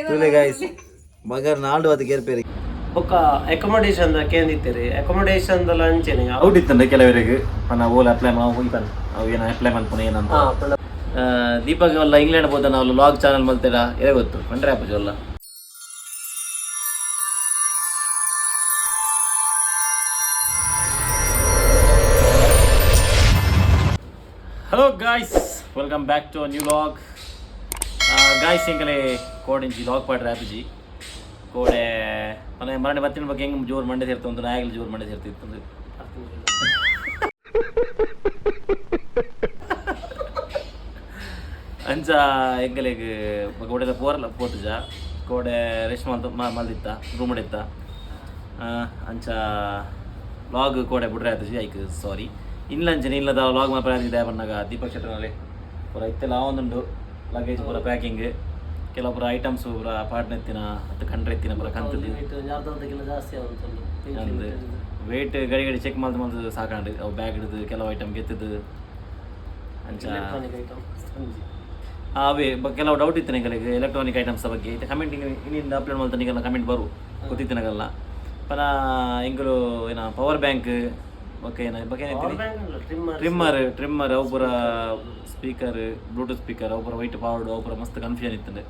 ತೂಲೆ ಗಾಯ್ಸ್, ಮಗರ್ ನಾಲ್ಡು ಅದು ಕೇರ್ಪೇರಿ. ಬೊಕ್ಕ ಅಕೊಮಡೇಶನ್ ದ ಕೇಂದಿತ್ತೀರಿ, ಅಕೊಮಡೇಶನ್ ದಲ ಅಂಚೆನೆ. ಔಟ್ ಇತ್ತಂಡೆ ಕೆಲವರಿಗೆ ಪನ್ನ ಓಲ್ ಅಪ್ಲೈ ಪನ್ ಅವು ಏನ ಅಪ್ಲೈ ಮಲ್ಪುನ ಏನಂತ. ಹಾ, ಪಂಡ. ದೀಪಕ್ ಎಲ್ಲ ಇಂಗ್ಲೆಂಡ್ ಹೋದ, ನಾವು ಲಾಗ್ ಚಾನಲ್ ಮಲ್ತೇಡ ಇದೇ ಗೊತ್ತು ಪಂಡ್ರೆ ಆಪುಜಿ ಅಲ್ಲ. Hello guys, welcome back to new vlog. Guys, ಎಂಕಲೆ ಕೋಡಿಂಚಿ ಲಾಗ್ ಪಾಡ್ರೆ ಆಪುಜಿ. ಕೋಡೆ ಮನೆ ಮರಣೆ ಬತ್ತಿನ ಬಗ್ಗೆ ಹೆಂಗೆ ಜೋರು ಮಂಡೆ ಸೇರ್ತು ಒಂದು ನಾಯಗಲು ಜೋರು ಮಂಡೆ ಸೇರ್ತಿತ್ತು. ಅಂಚ ಎಂಕಲೆಗ್ ಕೋಡೆದ ಪೋರಲ ಪೋತುಜ, ಕೋಡೆ ರೆಸ್ಟ್ ಮಲ್ತ ಮಲ್ದಿತ್ತ, ರೂಮ್ ಇತ್ತ. ಅಂಚ ಲಾಗ್ ಕೋಡೆ ಬಿಡ್ರೆ ಆತುಜಿ, ಐಕ್ ಸಾರಿ. ಇಲ್ಲಂಚನೆ ಇಲ್ಲದ ಲಾಗ್ ಮಾತ್ರ ಆಗಿದೆ ಬನ್ನಾಗ ದೀಪಕ್ ಶೆಟ್ಟರ್ನಲ್ಲಿ ಪೂರ ಇತ್ತೆಲ್ಲ ಒಂದುಂಡು ಲಗೇಜ್ ಪೂರ ಪ್ಯಾಕಿಂಗ್, ಕೆಲವು ಪೂರ ಐಟಮ್ಸ್ ಪೂರ ಪಾಡ್ನ ಎತ್ತಿನ ಅತ್ತು ಕಂಡ್ರೆ ಎತ್ತಿನ ಪೂರ ಕಂತದ್ದು. ಅರ್ಧಕ್ಕಿಂತ ಜಾಸ್ತಿ ಆಗುಂಟು. ವೇಟ್ ಗಡಿ ಗಡಿ ಚೆಕ್ ಮಲ್ತು ಮಲ್ತು ಸಾಕಾಂಡು. ಅವು ಬ್ಯಾಗ್ ಹಿಡಿದು ಕೆಲವು ಐಟಮ್ ಗೆತ್ತದು ಅಂಚ. Electronic item. ಅವೇ ಕೆಲವು ಡೌಟ್ ಇತ್ತು ನಿಗಳಿಗೆ ಎಲೆಕ್ಟ್ರಾನಿಕ್ ಐಟಮ್ಸ್ ಬಗ್ಗೆ. ಕಮೆಂಟ್ ಇನ್ನಿಂದ ಅಪ್ಲೋಡ್ ಮಾಡ್ತಾ ನಿಗೆಲ್ಲ ಕಮೆಂಟ್ ಬರು ಗೊತ್ತಿತ್ತು ನಗಲ್ಲ. ಪನ ಎಂಕುಲು ಏನ ಪವರ್ ಬ್ಯಾಂಕ್ ಬೊಕ್ಕ ಏನ ಬೊಕ್ಕ ಏನೈತಿ? ಟ್ರಿಮ್ಮರ್. ಟ್ರಿಮ್ಮರ್, ಟ್ರಿಮ್ಮರ್ ಅವು ಪೂರ, ಸ್ಪೀಕರ್, ಬ್ಲೂಟೂತ್ ಸ್ಪೀಕರ್ ಅವು ಪೂರ ವೈಟ್ ಪವರ್ಡ್ ಅವು ಪೂರ ಮಸ್ತ್ ಕನ್ಫ್ಯೂಷನ್ ಇತ್ತಂಡೆ.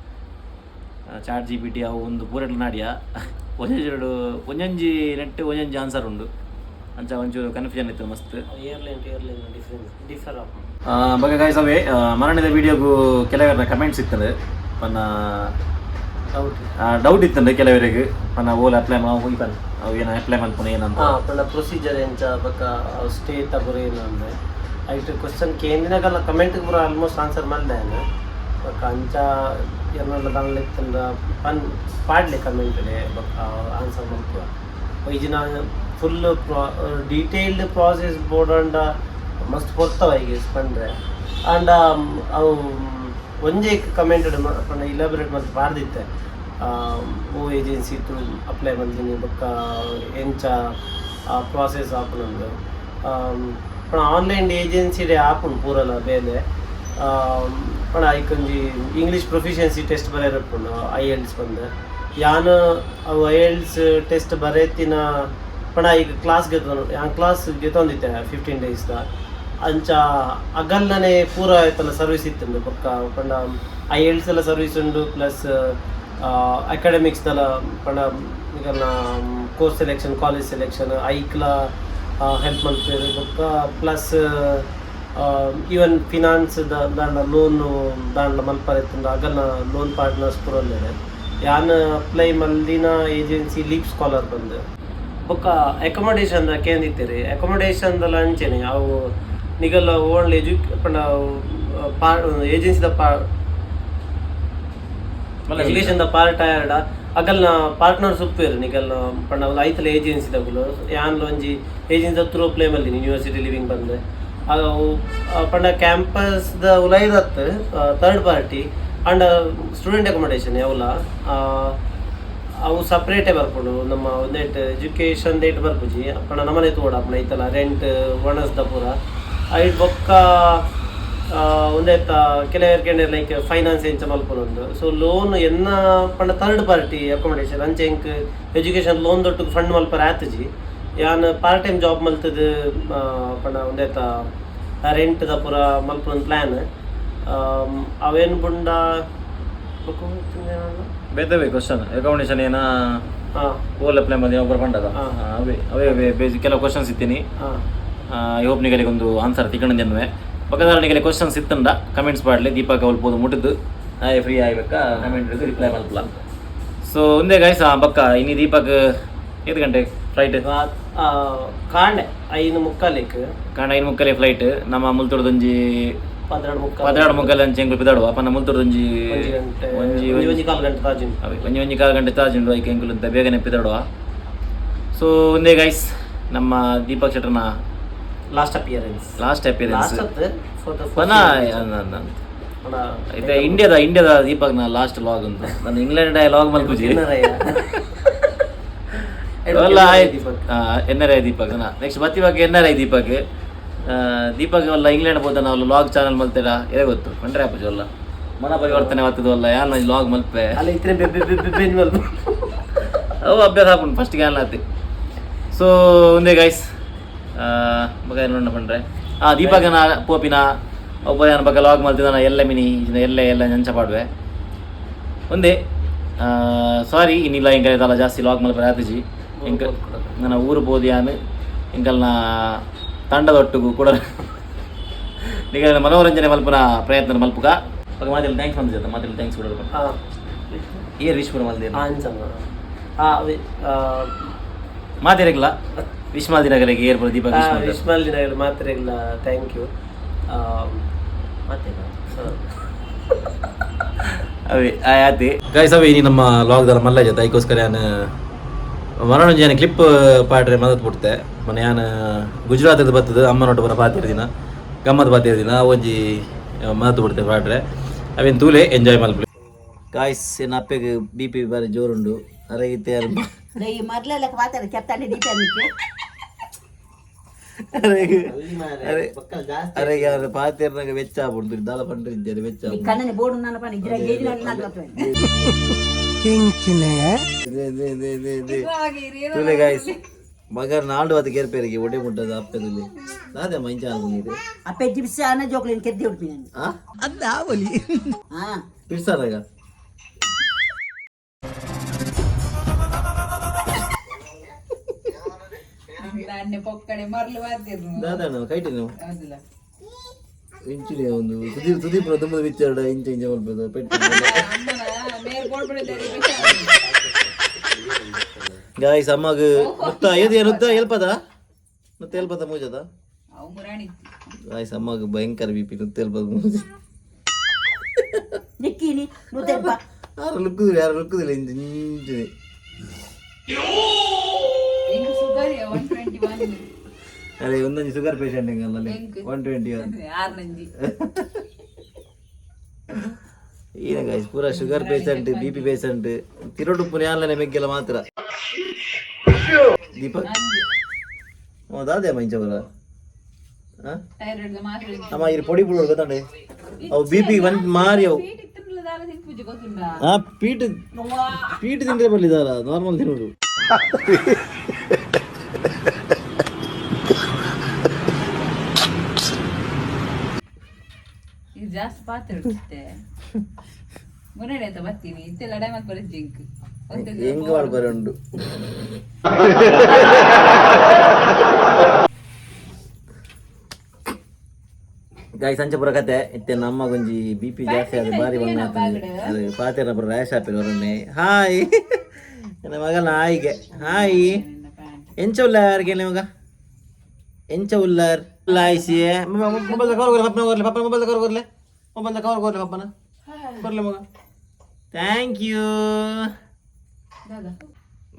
ಚಾಟ್ ಜಿಪಿಟಿ ಅವು ಒಂದು ಪೂರೆಟ್ಲ ನಾಡಿಯ ಒಂಜೊಂಜಿ ಒಂಜೊಂಜಿ ನೆಟ್ ಒಂಜೊಂಜಿ ಆನ್ಸರ್ ಉಂಡು. ಅಂಚ ಒಂಚೂರು ಕನ್ಫ್ಯೂಷನ್ ಇತ್ತು ಮಸ್ತ್. Airline to airline difference differ ಆಪುಂಡು. ಬೊಕ್ಕ ಗಾಯ್ಸ್, ಅವೇ ಮರಣದ ವಿಡಿಯೋಗು ಕೆಲವರ ಕಮೆಂಟ್ಸ್ ಇತ್ತಂಡೆ ಪನ್ನ ಡೌಟ್. ಡೌಟ್ ಇತ್ತಂಡೆ ಕೆಲವರಿಗೆ ಪನ್ನ ಓಲ್ ಅಪ್ಲೈ ಪನ್ ಅವು ಏನ ಅಪ್ಲೈ ಮಲ್ಪುನ ಏನಂತ. ಹಾ, ಪಂಡ ಪ್ರೊಸೀಜರ್ ಎಂಚ ಬೊಕ್ಕ ಸ್ಟೇ ತಗುರು ಏನಂದ್ರೆ ಐಟ್ ಕ್ವಶನ್ ಕೇಂದಿನಗಲ್ಲ ಕಮೆಂಟ್ ಪೂರ ಆಲ್ಮೋಸ್ಟ್ ಆನ್ಸರ್ ಮಲ್ದೆ. ಬೊಕ್ಕ ಅಂಚ ಎರ್ನಲ್ಲ ದಾನ್ಲ ಇತ್ತಂಡ ಪನ್ ಪಾಡ್ಲೆ ಕಮೆಂಟ್ ಬೊಕ್ಕ ಆನ್ಸರ್ ಮಲ್ಪುವ. ಇಜಿನ ಫುಲ್ ಡೀಟೇಲ್ಡ್ ಪ್ರಾಸೆಸ್ ಬೋಡಂಡ ಮಸ್ತ್ ಪೊರ್ತವ ಈಗ ಪಂಡ್ರೆ. ಆಂಡ ಅವು ಒಂಜೇ ಕಮೆಂಟ್ ಪಂಡ ಇಲಾಬ್ರೇಟ್ ಮಲ್ತ್ ಪಾಡ್ದಿತ್ತೆ, ಓ ಏಜೆನ್ಸಿ ಥ್ರೂ ಅಪ್ಲೈ ಮಲ್ದಿನಿ ಬೊಕ್ಕ ಎಂಚ ಪ್ರಾಸೆಸ್ ಆಪುನಂದು. ಪಂಡ ಆನ್ಲೈನ್ ಏಜೆನ್ಸಿಡೆ ಆಪುಂಡು ಪೂರಲ ಬೇಲೆ. ಪಂಡ ಐಕೊಂಜಿ ಇಂಗ್ಲೀಷ್ ಪ್ರೊಫಿಷಿಯನ್ಸಿ ಟೆಸ್ಟ್ ಬರೆಯರ್ ಉಪ್ಪುಂಡು, ಐಎಲ್ಸ್ ಪಂದ್. ಯಾನ್ ಅವು ಐಎಲ್ಸ್ ಟೆಸ್ಟ್ ಬರೆತಿನ ಪಂಡ ಈಗ ಕ್ಲಾಸ್ ಗೆತೊಂದು, ಯಾನ್ ಕ್ಲಾಸ್ ಗೆತೊಂದಿತ್ತೆ 15 ಡೇಸ್ ದ. ಅಂಚ ಅಗಲ್ನನೆ ಪೂರ ಐತಲ್ಲ ಸರ್ವಿಸ್ ಇತ್ತುಂಡು. ಬೊಕ್ಕ ಪಂಡ ಐಎಲ್ಸ್ ಎಲ್ಲ ಸರ್ವಿಸ್ ಉಂಡು, ಪ್ಲಸ್ ಅಕಾಡೆಮಿಕ್ಸ್ ದಲ ಪಂಡ ನಿಕಲ್ನ ಕೋರ್ಸ್ ಸೆಲೆಕ್ಷನ್, ಕಾಲೇಜ್ ಸೆಲೆಕ್ಷನ್ ಐಕ್ಲ ಹೆಲ್ಪ್ ಮಲ್ಪೆರ್. ಬೊಕ್ಕ ಪ್ಲಸ್ ಈವನ್ ಫಿನಾನ್ಸ್ ದಾಂಡ ಲೋನ್ ದಾಂಡ ಮಲ್ಪರೆ ಇತ್ತುಂಡ ಅಗಲ್ನ ಲೋನ್ ಪಾರ್ಟ್ನರ್ಸ್ ಪೂರ ಉಲ್ಲೆರ್. ಯಾನ್ ಅಪ್ಲೈ ಮಲ್ದಿನ ಏಜೆನ್ಸಿ ಲೀಪ್ ಸ್ಕಾಲರ್ ಬಂದು. ಬೊಕ್ಕ ಅಕೊಮಡೇಶನ್ ದ ಕೇಂದಿತ್ತೀರಿ, ಅಕೊಮಡೇಶನ್ ದಲ ಅಂಚೆನೆ. ಅವು ನಿಗಲ್ಲ ಓನ್ಲಿ ಎಜು ಪಂಡ ಪಾ ಏಜೆನ್ಸಿದ ಪಾ ಎಜುಕೇಶನ್ ದ ಪಾರ್ಟ್ ಆಯರ್ಡ ಅಗಲ್ನ ಪಾರ್ಟ್ನರ್ಸ್ ಉಪ್ಪೇರು. ನಿಗಲ್ನ ಪಂಡ ಒಂದು ಐತಲ ಏಜೆನ್ಸಿ ದಗುಲು. ಯಾನ್ಲ ಒಂಜಿ ಏಜೆನ್ಸಿ ಥ್ರೂ ಅಪ್ಲೈ ಮಲ್ದಿನಿ ಯೂನಿವರ್ಸಿಟಿ ಲಿವಿಂಗ್ ಬಂದು. ಅವು ಪಂಡ ಕ್ಯಾಂಪಸ್ ದ ಉಲೈದತ್ತು third party and student accommodation ಯಾವಲ ಅವು ಸಪ್ರೇಟೇ ಬರ್ಪುಂಡು. ನಮ್ಮ ಒಂದೇಟ್ ಎಜುಕೇಶನ್ ದೇಟ್ ಬರ್ಪುಜಿ. ಪಂಡ ನಮ್ಮನೆ ತೋಡ ಅಪ್ಪಣ ಐತಲ್ಲ ರೆಂಟ್ ಒಣಸ್ದ ಪೂರ ಐಟ್. ಬೊಕ್ಕ ಒಂದೇತ ಕೆಲವರು ಕೇಂದ್ರ ಲೈಕ್ ಫೈನಾನ್ಸ್ ಎಂಚ ಮಲ್ಪುನೊಂದು. ಸೊ ಲೋನ್ ಎನ್ನ ಪಂಡ ಥರ್ಡ್ ಪಾರ್ಟಿ ಅಕೊಮಡೇಶನ್ ಅಂಚೆ ಎಂಕ್ ಎಜುಕೇಶನ್ ಲೋನ್ ದೊಟ್ಟುಗು ಫಂಡ್ ಮಲ್ಪರೆ ಆತುಜಿ. ಯಾನ್ ಪಾರ್ಟ್ ಟೈಮ್ ಜಾಬ್ ಮಲ್ತದು ಪಂಡ ಒಂದೇತ ರೆಂಟ್ ದ ಪೂರ ಮಲ್ಪುನ ಪ್ಲಾನ್. ಅವೇನು ಬುಂಡ ಬೊಕ್ಕ ಬೇತೆ ಕ್ವಶನ್ ಅಕಾಮಡೇಷನ್ ಏನ ಓಲ್ ಅಪ್ಲೈ ಮಾಡಿ ಒಬ್ಬರು ಪಂಡದ. ಅವೇ ಅವೇ ಬೇಸಿಕ್ ಕೆಲವು ಕ್ವಶನ್ಸ್ ಇತ್ತೀನಿ. I hope ನಿಗಲಿಗೆ ಒಂದು ಆನ್ಸರ್ ತಿಕ್ಕಣ ಜನ್ವೆ. ಪಕ್ಕದ ನಿಗಲಿ ಕ್ವಶನ್ಸ್ ಇತ್ತಂಡ ಕಮೆಂಟ್ಸ್ ಪಾಡ್ಲಿ. ದೀಪಕ್ ಅವಳು ಪೋದು ಮುಟ್ಟಿದ್ದು ಆಯ್ ಫ್ರೀ ಆಗಬೇಕಾ ಕಮೆಂಟ್ ರಿಪ್ಲೈ ಮಲ್ಪಲ. ಸೊ ಒಂದೇ ಗಾಯ್ಸ್. ಬಕ್ಕ ಇನಿ ದೀಪಕ್ ಏಳು ಗಂಟೆ ಫ್ಲೈಟ್? ಕಾಂಡೆ 5:45ಕ್. ಕಾಂಡೆ 5:45 ಫ್ಲೈಟ್. ನಮ್ಮ ಮುಲ್ತುರ್ದೊಂಜಿ 12:45. 12:45 ಅಂಚೆ ಎಂಕುಲು ಪಿದಾಡುವ. ಅಪ್ಪನ ಮುಲ್ತುರ್ದೊಂಜಿ 1 ಗಂಟೆ. ಒಂಜಿ ಒಂಜಿ 1.25 ಗಂಟೆ ತಾಜುಂಡು. ಅವೇ ಒಂಜಿ 1.25 ಗಂಟೆ ತಾಜುಂಡು. ಐಕೆ ಎಂಕುಲು ಅಂತ ಬೇಗನೆ ಪಿದಾಡುವ. ಸೊ ಒಂದೇ ಗೈಸ್, ನಮ್ಮ Deepak ಶೆಟ್ಟರ್ನ last appearance. Last appearance. Last for the ಪನ ಇದೆ ಇಂಡಿಯಾದ ಇಂಡಿಯಾದ ದೀಪಕ್ನ ಲಾಸ್ಟ್ ಲಾಗ್ ಅಂತ. ನಾನು ಇಂಗ್ಲೆಂಡ್ ಲಾಗ್ ಮಲ್ಪುಜಿ ಅಲ್ಲ. N R I Deepak next ಬತ್ತಿ ಎನ್ ಆರ್ I Deepak. Deepak ಅಲ್ಲ ಇಂಗ್ಲೆಂಡ್ ಹೋದ ನಾವು ಲಾಗ್ ಚಾನಲ್ ಮಲ್ತೇಡ ಇದೇ ಗೊತ್ತು ಪಂಡ್ರೆ ಆಪುಜಿ ಅಲ್ಲ. ಮನ ಪರಿವರ್ತನೆ ಆಗ್ತದಲ್ಲ ಯಾನ್ ಲಾಗ್ ಮಲ್ಪೆ. ಅಲ್ಲ, ಇತ್ತನೆ ಬೆಬ್ಬೆ ಬೆಬ್ಬೆ ಬೆನ್ ಮಲ್ಪ. ಅವು ಅಭ್ಯಾಸ ಆಪುಂಡು ಫಸ್ಟ್ ಯಾನ್ ಆತಿ. ಸೊ ಒಂದೇ ಗೈಸ್, ಬೊಕ ಏನ್ ಪಂಡ್ರೆ ಆ ದೀಪಕನ ಪೋಪಿನ ಒಬ್ಬ ಯಾನ್ ಬೊಕ ಲಾಗ್ ಮಲ್ತಿದಾನ ಎಲ್ಲ ಮಿನಿ ಎಲ್ಲ ಎಲ್ಲ ನಂಚ ಪಾಡುವೆ. ಒಂದೇ ಸಾರಿ, ಇನ್ನಿಲ್ಲ ಎಂಕಲ್ ದಾಲ ಜಾಸ್ತಿ ಲಾಗ್ ಮಲ್ಪರೆ ಆತಿಜಿ. ಎಂಕ ನನ್ನ ಊರು ಪೋದು ಯಾನ್ ಎಂಕಲ್ನ ತಂಡದೊಟ್ಟುಗು ಕೂಡ ನಿಗಲ ಮನೋರಂಜನೆ ಮಲ್ಪುನ ಪ್ರಯತ್ನ ಮಲ್ಪುಗ. ಬೊಕ ಮಾತಿಲ್ thanks ಮಲ್ತಿದ್ದ, ಮಾತಿಲ್ thanks ಕೂಡ. ಏರ್ ವಿಶ್ ಕೂಡ ಮಲ್ದಿರ? ಅಂಚ ಆ ಮಾತಿರಗಿಲ್ಲ, ವಿಶ್ ಮಲ್ದಿನಗಲಿಗೆ ಏರ್ ದೀಪಕ್ ವಿಶ್ ಮಲ್ದಿರ. ವಿಶ್ ಮಲ್ದಿನಾಗಲಿ ಮಾತ್ರೆಗಳ thank you. ಮತ್ತೆ ಅವೇ ಆಯ್ತು ಗೈಸ್, ಅವೇ ಇನಿ ನಮ್ಮ ಲಾಗ್ ದಾಲ ಮಲ್ಲ ಜೊತೆ. ಐಕೋಸ್ಕರ ಯಾನ್ ಮನೋರಂಜನೆ ಕ್ಲಿಪ್ ಪಾಡ್ರೆ ಮದತ್ ಬಿಡ್ತೆ. ಮೊನ್ನೆ ಯಾನ್ ಗುಜರಾತದ ಬತ್ತದ ಅಮ್ಮನೊಟ್ಟು ಬರ ಪಾತಿರ್ದಿನ ಗಮ್ಮತ್ ಪಾತಿರ್ದಿನ ಒಂಜಿ ಮದತ್ ಬಿಡ್ತೆ ಪಾಡ್ರೆ. ಅವೇನು ತೂಲೆ, ಎಂಜಾಯ್ ಮಲ್ಪಲೆ ಗಾಯ್ಸ್. ಎನ್ನ ಅಪ್ಪೆಗೆ ಬಿಪಿ ಬಾರಿ ಜೋರುಂಡು ಅರಗಿತ್ತೆ. ಈ ಮೊದ್ಲೆಲ್ಲ ಮಾತಾಡ ಕೆತ್ತಾನೆ ದೀಪ. ಅರೆ ಅರೆ, ಯಾರು ಪಾತಿರ್ನಾಗ ವೆಚ್ಚ ಆಪುಂಡು ದಾಲ ಪಂಡ್ರೆ ಇದ್ದಾರೆ ವೆಚ್ಚ ಆಪುಂಡು. ಕಣ್ಣನೆ ಬೋರ್ಡು ನನ್ನ ಪನ ಇದ್ರ ತುಲೆ ಗಾಯ್ಸ್, ಮಗರ್ ನಾಲ್ಡು ಅದು ಗೇರ್ಪೇರಿಗೆ ಒಡೆ ಮುಟ್ಟದ ಅಪ್ಪೆದಲ್ಲಿ ದಾದೆ ಮಂಚ ನೀರು. ಅಪ್ಪೆ ಜಿಪ್ಸಿ ಅನ್ನ ಜೋಕ್ಲಿನ ಕೆದ್ದಿ ಉಡ್ತೀನಿ ನಾನು. ಆ ಹಾ. ಪಿರ್ಸಾರಾಗ ದಾದಣ್ಣ ಕೈಟಿ ನೀವು ಇಂಚಿನ ಒಂದು ಸುದೀಪ್ ಸುದೀಪ್ ತುಂಬ ವಿಚಾರ ಇಂಚ ಇಂಚ ಮಲ್ಪದ ಪೆಟ್ಟು. ಗಾಯ್ಸ್, ಅಮ್ಮಗ ಮುತ್ತ ಏದು ನುತ್ತ ಎಲ್ಪದ ಮುತ್ತ ಎಲ್ಪದ ಮೂಜದ. ಗಾಯ್ಸ್, ಅಮ್ಮಗ ಭಯಂಕರ ಬಿಪಿ, ನುತ್ತ ಎಲ್ಪದ ಮೂಜ. ನಿಕ್ಕಿನಿ ನೂತೆಲ್ಪ. ಯಾರು ಲುಕ್ಕುದಿಲ್ಲ, ಯಾರು ಲುಕ್ಕುದಿಲ್ಲ, ಇಂಚ ಇಂಚಿನೆ. ಅರೆ, ಒಂದೊಂದು ಶುಗರ್ ಪೇಷಂಟ್ ಹಿಂಗಲ್ಲ, 121. ಏನ ಗಾಯ್ಸ್, ಪೂರಾ ಶುಗರ್ ಪೇಷಂಟ್, ಬಿಪಿ ಪೇಷಂಟ್ ತಿರೋಟು ಪುಣ್ಯಾಲನೆ ಮೆಗ್ಗೆಲ್ಲ ಮಾತ್ರ. ದೀಪಕ್ ಓ ದಾದೆ ಅಮ್ಮ ಇಂಚ ಬರ ಅಮ್ಮ ಇರು ಪೊಡಿ ಪುಡಿ ಗೊತ್ತಂಡೆ ಅವು ಬಿಪಿ ಒಂದ್ ಮಾರಿ ಅವು. ಹಾ, ಪೀಟ್ ಪೀಟ್ ತಿಂದ್ರೆ ಬರ್ಲಿದಾರ, ನಾರ್ಮಲ್ ತಿನ್ನೋದು. ಇದು ಜಾಸ್ತಿ ಪಾತ್ರೆ ಇಡುತ್ತೆ ಮುನ್ನಡೆ ಅಂತ ಬರ್ತೀನಿ ಇಂತೆಲ್ಲ ಲಡಾಯಿ ಮಾಡ್ತಾರೆ ಜಿಂಕ್. ಹೆಂಗ್ ಮಾಡ್ಬಾರ ಉಂಡು. ಗಾಯ್ ಸಂಚಪುರ ಕತೆ ಇತ್ತೆ. ನಮ್ಮ ಗುಂಜಿ ಬಿಪಿ ಜಾಸ್ತಿ ಆದ ಬಾರಿ ಬಂಗ. ಅದು ಪಾತೆರ ಪುರ ರ್ಯಾಶ್ ಆಪಿರ ಹೊರನೆ. ಹಾಯ್ ನನ್ನ ಮಗನ ಹಾಯಿಗೆ ಹಾಯ್. ಎಂಚ ಉಲ್ಲಾರ್ ಕೇಳಿ ಮಗ, ಎಂಚ ಉಲ್ಲಾರ್ ಲಾಯ್ಸಿ? ಮೊಬೈಲ್ ಕವರ್ ಕೊರ್ಲೆ ಪಪ್ಪನ, ಕೊರ್ಲೆ ಪಪ್ಪನ ಮೊಬೈಲ್ ಕವರ್ ಕೊರ್ಲೆ, ಮೊಬೈಲ್ ಕವರ್ ಕೊರ್ಲೆ ಪಪ್ಪನ, ಕೊರ್ಲೆ ಮಗ. Thank you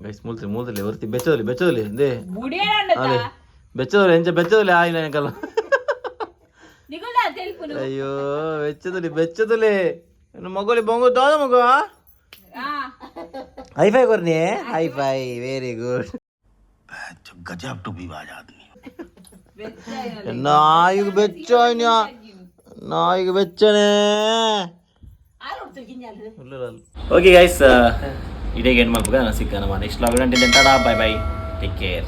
guys. ಮೂಲ್ತಿ ಮೂಲ್ತಿಲಿ ಒರ್ತಿ ಬೆಚ್ಚದಲ್ಲಿ ಬೆಚ್ಚದಲ್ಲಿ they ಅದೇ ಬೆಚ್ಚದಲ್ಲಿ ಎಂಚ ಬೆಚ್ಚದಲ್ಲಿ ಆಯಿಲ್ಲ ಎಂಕಲ್ಲ. ಅಯ್ಯೋ, ಬೆಚ್ಚದಲ್ಲಿ ಬೆಚ್ಚದಲ್ಲಿ ಮಗಲಿ ಬೊಂಗು ದಾದ ಮಗು. ಹೈಫೈ ಕೊರ್ನಿ, ಹೈಫೈ, ವೆರಿ ಗುಡ್. ನಾಯಿಗೆ ಬೆಚ್ಚ, ನಾಯಿಗೆ ಬೆಚ್ಚನೆ. ಓಕೆ ಗೈಸ್, ಇಡೀ ಎಂಡ್ ಮಾಡ್ಬೇಕು. ನಾನು ಸಿಕ್ಕ ನಮ್ಮ next log. Tada, bye bye, take care.